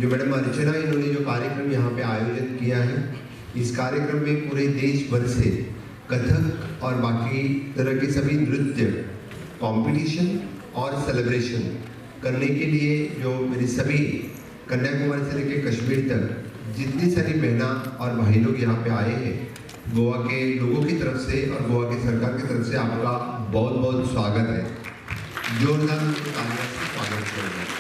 जो मैडम अर्चना, इन्होंने जो कार्यक्रम यहाँ पे आयोजन किया है, इस कार्यक्रम में पूरे देश भर से कथक और बाकी तरह के सभी नृत्य कंपटीशन और सेलिब्रेशन करने के लिए जो मेरी सभी कन्याकुमारी से लेकर कश्मीर तक जितनी सारी बहना और भाई लोग यहाँ पे आए हैं, गोवा के लोगों की तरफ से और गोवा की सरकार की तरफ से आपका बहुत बहुत स्वागत है। जोरदार तालियों से स्वागत करेंगे।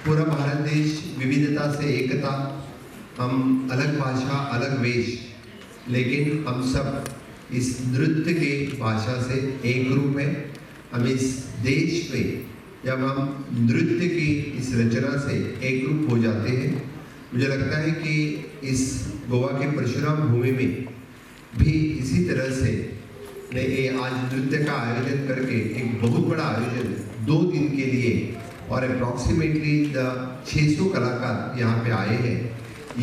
पूरा भारत देश विविधता से एकता, हम अलग भाषा अलग वेश, लेकिन हम सब इस नृत्य के भाषा से एक रूप है। हम इस देश में जब हम नृत्य की इस रचना से एक रूप हो जाते हैं, मुझे लगता है कि इस गोवा के परशुराम भूमि में भी इसी तरह से ने ये आज नृत्य का आयोजन करके एक बहुत बड़ा आयोजन 2 दिन के लिए और अप्रॉक्सीमेटली 600 कलाकार यहाँ पे आए हैं।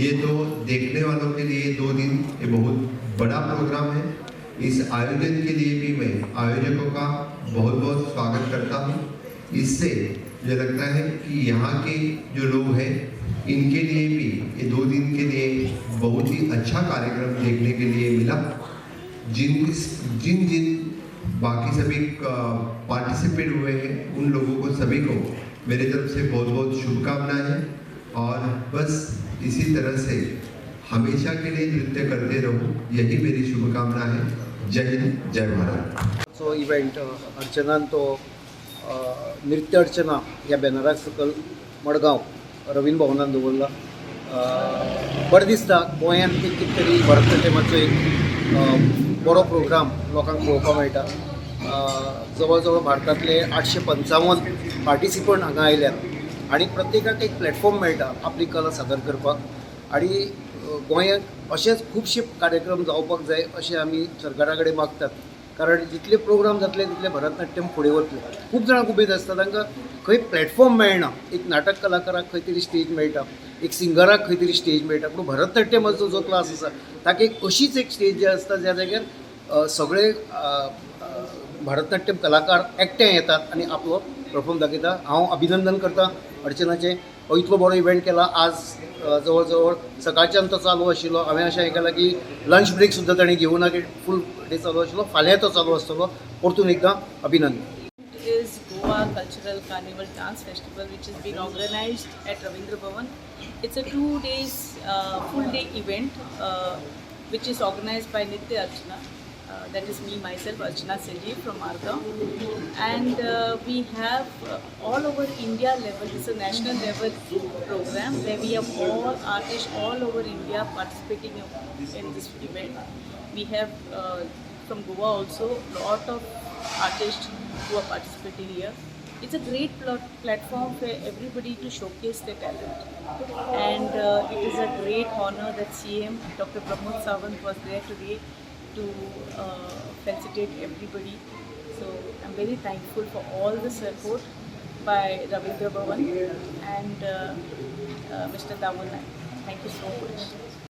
ये तो देखने वालों के लिए 2 दिन ये बहुत बड़ा प्रोग्राम है। इस आयोजन के लिए भी मैं आयोजकों का बहुत बहुत स्वागत करता हूँ। इससे मुझे लगता है कि यहाँ के जो लोग हैं इनके लिए भी ये 2 दिन के लिए बहुत ही अच्छा कार्यक्रम देखने के लिए मिला। जिन जिन जिन बाकी सभी पार्टिसिपेट हुए हैं उन लोगों को सभी को मेरे तरफ से बहुत बहुत शुभकामनाएं हैं और बस इसी तरह से हमेशा के लिए नृत्य करते रहो, यही मेरी शुभकामना है। जय हिंद, जय भारत। सो इवेंट अर्चनान तो नृत्य अर्चना ह्या बॅनराक सकयल मडगांव रवींद्र भवनान दवरला। बरें दिसता गोंयांत एक कितें तरी भरतनाट्यमाचो एक बरो प्रोग्राम लोकांक पळोवपाक मेळटा। जवळ जवळ भारतांतले 855 पार्टिसिपंट हांगा आयल्यात आनी प्रत्येकाक एक प्लॅटफॉर्म मेळटा आपली कला सादर करपाक। आनी गोंयांत अशेच खुबशे कार्यक्रम जावपाक जाय अशें आमी सरकारा कडेन मागतात, कारण जितले प्रोग्राम जातले तितले भरतनाट्यम फुडें वतलें। खूब जाणांक उमेद आसता, तांकां खंय प्लॅटफॉर्म मेळना। एक नाटक कलाकाराक खंय तरी स्टेज मेळटा, एक सिंगराक खंय तरी स्टेज मेळटा, पूण भरतनाट्यमाचो जो क्लास आसा ताका एक अशीच एक स्टेज जी आसता ज्या जाग्यार सगळे भरतनाट्यम कलाकार एकठांय येतात आनी आपलो परफॉर्म दाखयता। हांव अभिनंदन करता अर्चनाचें, हो इतलो बरो इव्हेंट केला। आज जवळ जवळ सकाळच्यान तो चालू आशिल्लो। हांवें अशें आयकलां की लंच ब्रेक सुद्दां ताणें घेवना की फूल डे चालू आशिल्लो, फाल्यां तो चालू आसतलो। परतून एकदां अभिनंदन। Is Goa Cultural Carnival Dance Festival, which has been organized at Ravindra Bhavan. It's a 2 days full day event which is organized by Nritya Archana. That is me, myself, Archana Sanjeev from Margao. And we have all over India level, it's a national level program where we have all artists all over India participating in this event. We have from Goa also lot of artists who are participating here. It's a great platform for everybody to showcase their talent. And it is a great honor that CM Dr. Pramod Sawant was there today to felicitate everybody. So I'm very thankful for all the support by Ravindra Bhavan and Mr. Damu Naik. Thank you so much.